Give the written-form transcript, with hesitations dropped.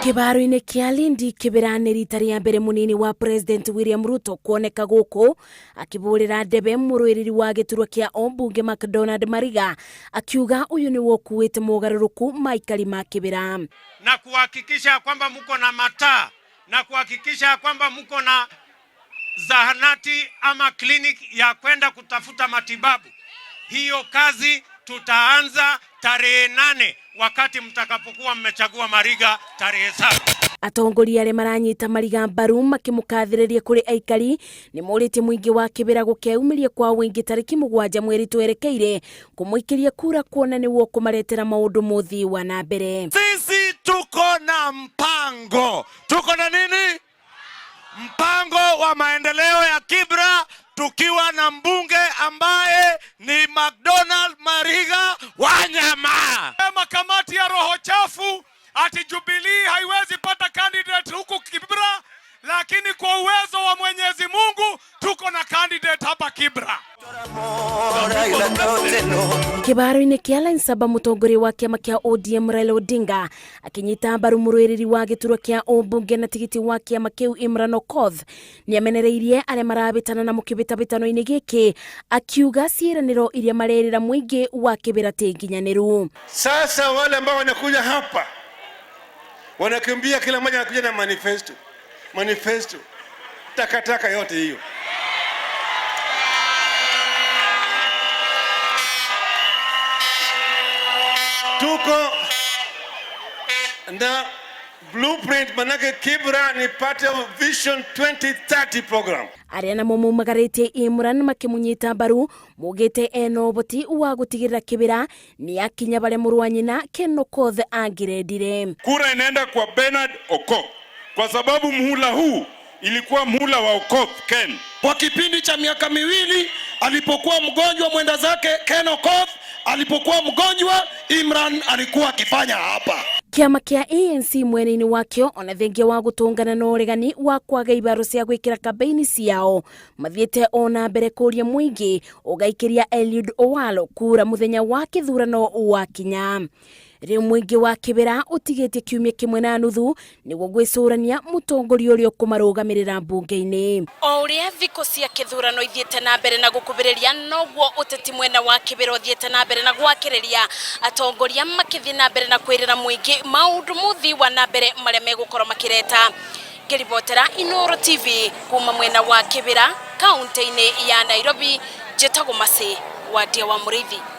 Kĩbaro-inĩ kĩa Lindi Kĩbĩra nĩ rita rĩa mbere mũnini wa President William Ruto kuoneka gũkũ akĩbũrĩra ndebe mũrũĩrĩri wa gĩturwa kĩa ũmbunge McDonald Mariga akiuga ũyũ nĩwe ũkuĩte mogarũrũku ma aikari ma Kĩbĩra. Na kuhakikisha kwamba mko na mataa na kuhakikisha kwamba mko na zahanati ama kliniki ya kwenda kutafuta matibabu. Hiyo kazi tutaanza tarehe 8 wakati mtakapokuwa mmechagua Mariga tarehe 7. Atongoria arĩa maranyita Mariga mbaru makĩmũkathĩrĩria kũrĩ aikari nĩ morĩtie mũingĩ wa Kĩbĩra gũkeyumĩria kwa ũingĩ tarĩki 7 mweri twerekeire kũmũikĩria kura kuona nĩwe ũkũmaretera maũndũ mũthii wa na mbere. Sisi tuko na mpango, tuko na nini? Mpango wa maendeleo ya Kibra tukiwa na mbunge ambaye ni McDonald Mariga Wanyama. Makamati ya roho chafu ati Jubilee haiwezi pata candidate huku Kibra, lakini kwa uwezo wa Mwenyezi Mungu tuko na candidate hapa Kibra. Kĩbaro-inĩ kĩa Line 7 mũtongoria wa kĩama kĩa ODM Raila Odinga akĩnyita mbaru mũrũĩrĩri wa gĩturwa kĩa ũmbunge na tigiti wa kĩama kĩu Imran Okoth nĩamenereirie arĩa marabĩtana na mũkĩbĩtabĩtano-inĩ gĩkĩ akiuga ciĩranĩro iria marerĩra mũingĩ wa Kĩbĩra ti nginyanĩru. Sasa wale ambao wanakuja hapa wanakimbia, kila mmoja anakuja na manifesto, manifesto, takataka yote hiyo. Tuko na blueprint, manake Kibra ni part of Vision 2030 program. Arĩa namo maumagarĩtie Imran makĩmũnyita mbaru maugĩte ena ũhoti wa gũtigĩrĩra Kĩbĩra nĩ akinya barĩa mũrũ wa nyina Ken Okoth angĩrendire. Kura inaenda kwa Bernard Okoth kwa sababu muhula huu ilikuwa muhula wa Okoth Ken. Kwa kipindi cha miaka 2 alipokuwa mgonjwa mwenda zake Ken Okoth, alipokuwa mgonjwa Imran alikuwa akifanya hapa. Kĩama kĩa ANC mwena-inĩ wakĩo ona thengia wa gũtũngana na ũregani wa kwaga ibaro cia gwĩkĩra kambeini ciao mathiĩte ona mbere kũria mũingĩ ũgaikĩria Eliud Owalo kura mũthenya wa kĩthurano wakinya. Rĩu mũingĩ wa Kĩbĩra ũtigĩtie kiumia kĩmwe na nuthu nĩguo gwĩcũrania mũtongoria ũrĩa ũkũmarũgamĩrĩra mbunge-inĩ. O ũrĩa thikũ cia kĩthurano ithiĩte na mbere na gũkuhĩrĩria noguo ũteti mwena wa Kĩbĩra ũthiĩte na mbere na gwakĩrĩria atongoria makĩthiĩ na mbere na kwĩrĩra mũingĩ maũndũ mũthii wa na mbere marĩa megũkorwo makĩreta. Ngĩribotera Inooro TV kuma mwena wa Kĩbĩra kaunti-inĩ ya Nairobi, njĩtagwo Mercy Wandia wa Mũrĩithi.